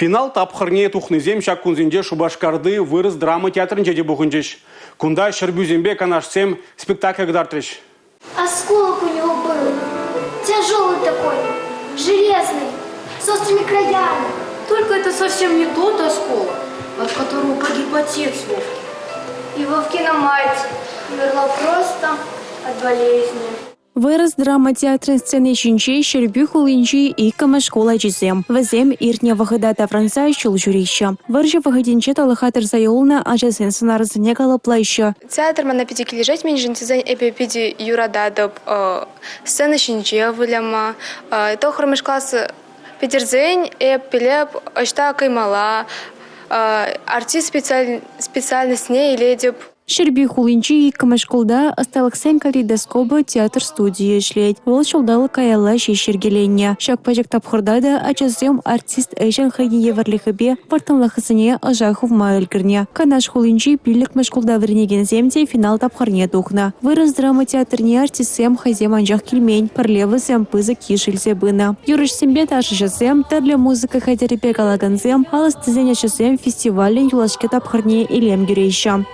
Финал тапхӑрне тухнисем ҫак кунсенче Шупашкарти вырӑс драма театрӗнче те пухӑнчӗҫ. Кунта Ҫӗрпӳсемпе Канашсем спектакль кӑтартрӗҫ. Осколок у него был, тяжелый такой, железный, с острыми краями. Только это совсем не тот осколок, от которого погиб отец Вовки. И Вовкина мать умерла просто от болезни. Вырӑс драма театрӗн сцени ҫинче Ҫӗрпӳ хулинчи иккӗмӗш шкул ачисем. Вӗсем иртнӗ вӑхӑта таврӑнса ҫул ҫӳреҫҫӗ. Вӑрҫӑ вӑхӑтӗнче тӑлӑха тӑрса юлнӑ ачасен сӑнарӗсене калӑплаҫҫӗ. Театр мана питӗ килӗшет, мӗншӗн тесен эпӗ питӗ юрататӑп сцена ҫинче выляма. Тӑххӑрмӗш класс пӗтерсен эп пӗлеп ӑҫта каймалла, артист специальностьне илетӗп. Ҫӗрпӳ хулинчи иккӗмӗш шкулта ӑсталӑхсен калейдоскопӗ театр студийӗ ӗҫлет. Вӑл ҫулталӑк каялла ҫеҫ йӗркеленнӗ. Ҫак пӗчӗк тапхӑрта та ачасем артист ӗҫӗн хӑйне евӗрлӗхӗпе вӑрттӑнлӑхӗсене ӑша хывма ӗлкӗрнӗ. Канаш хулинчи пиллӗкмӗш шкулта вӗренекенсем те финал тапхӑрне тухнӑ. Вырӑс драма театрне артистсем хӑйсем анчах килмен, пӗрле вӗсем пысӑк йыш илсе пынӑ. Юрӑҫсемпе ташӑҫӑсем, тӗрлӗ музыка хатӗрӗпе калакансем, ал ӑстисен ӗҫӗсем фестивалӗн юлашки тапхӑрне илем кӳреҫҫӗ.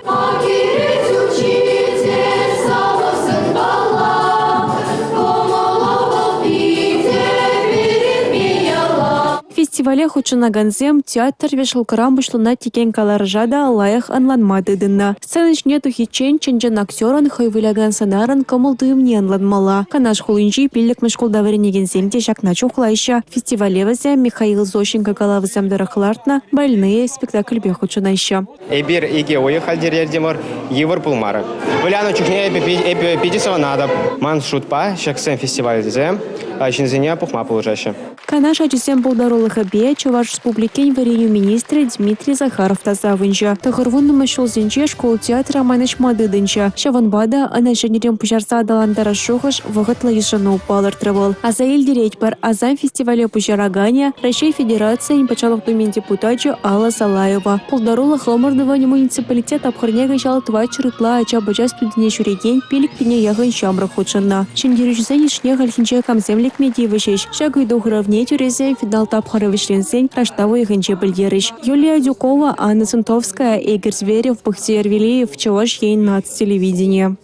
Фестивале хутшӑнакансем театр вешалкӑран пуҫланать текен каларӑша та лайӑх ӑнланма тытӑннӑ. Сцена ҫине тухиччен чӑн-чӑн актерӑн хӑй вылякан сӑнарӑн кӑмӑл-туйӑмне ӑнланмалла. Канаш хулинчи пиллӗкмӗш шкулта вӗренекенсем те ҫакна чухлаҫҫӗ. Фестивале вӗсем Михаил Зощенко калавӗсем тӑрӑх лартнӑ «Больные» спектакльпе хутшӑнаҫҫӗ. Эпир икӗ уйӑх хатӗрлентӗмӗр, йывӑр пулмарӗ. Вылянӑ чухне эпӗ питӗ савӑнатӑп. Ман шутпа, ҫаксем фестивальсем ҫынсене пухма пулӑшаҫҫӗ. Канаш ачисен пултарулӑхӗпе Чӑваш Республикин вӗренӳ министрӗ Дмитрий Захаров та савӑнчӗ. 90-мӗш ҫулсенче шкул театрӗ манӑҫма тытӑнчӗ. Ҫавӑнпа та ӑна ҫӗнӗрен пуҫарса аталантарас шухӑш вӑхӑтлӑ йышӑну, палӑртрӗ вӑл. Аса илтеретпӗр, Асам фестивале пуҫараканӗ Раҫҫей Федерацийӗн Патшалӑх Думин депутачӗ Алла Салаева. Пултарулӑх ӑмӑртӑвӗн муниципалитет тапхӑрне кӑҫал тӑватҫӗр ытла ача-пӑча студине ҫӳрекен 5 пине яхӑн ҫамрӑк хутшӑннӑ. Ҫӗнтерӳҫӗсен йышне хальхинче камсем лекме тивӗҫӗҫ? Ҫак ыйту хуравне тӳресем финал тапхӑрӗ вӗҫленсен раштав уйӑхӗнче пӗлтерӗҫ. Юлия Адюкова, Анна Сунтовская, Игорь Зверев, Бахтияр Велиев, Чӑваш Ен наци телевиденийӗ.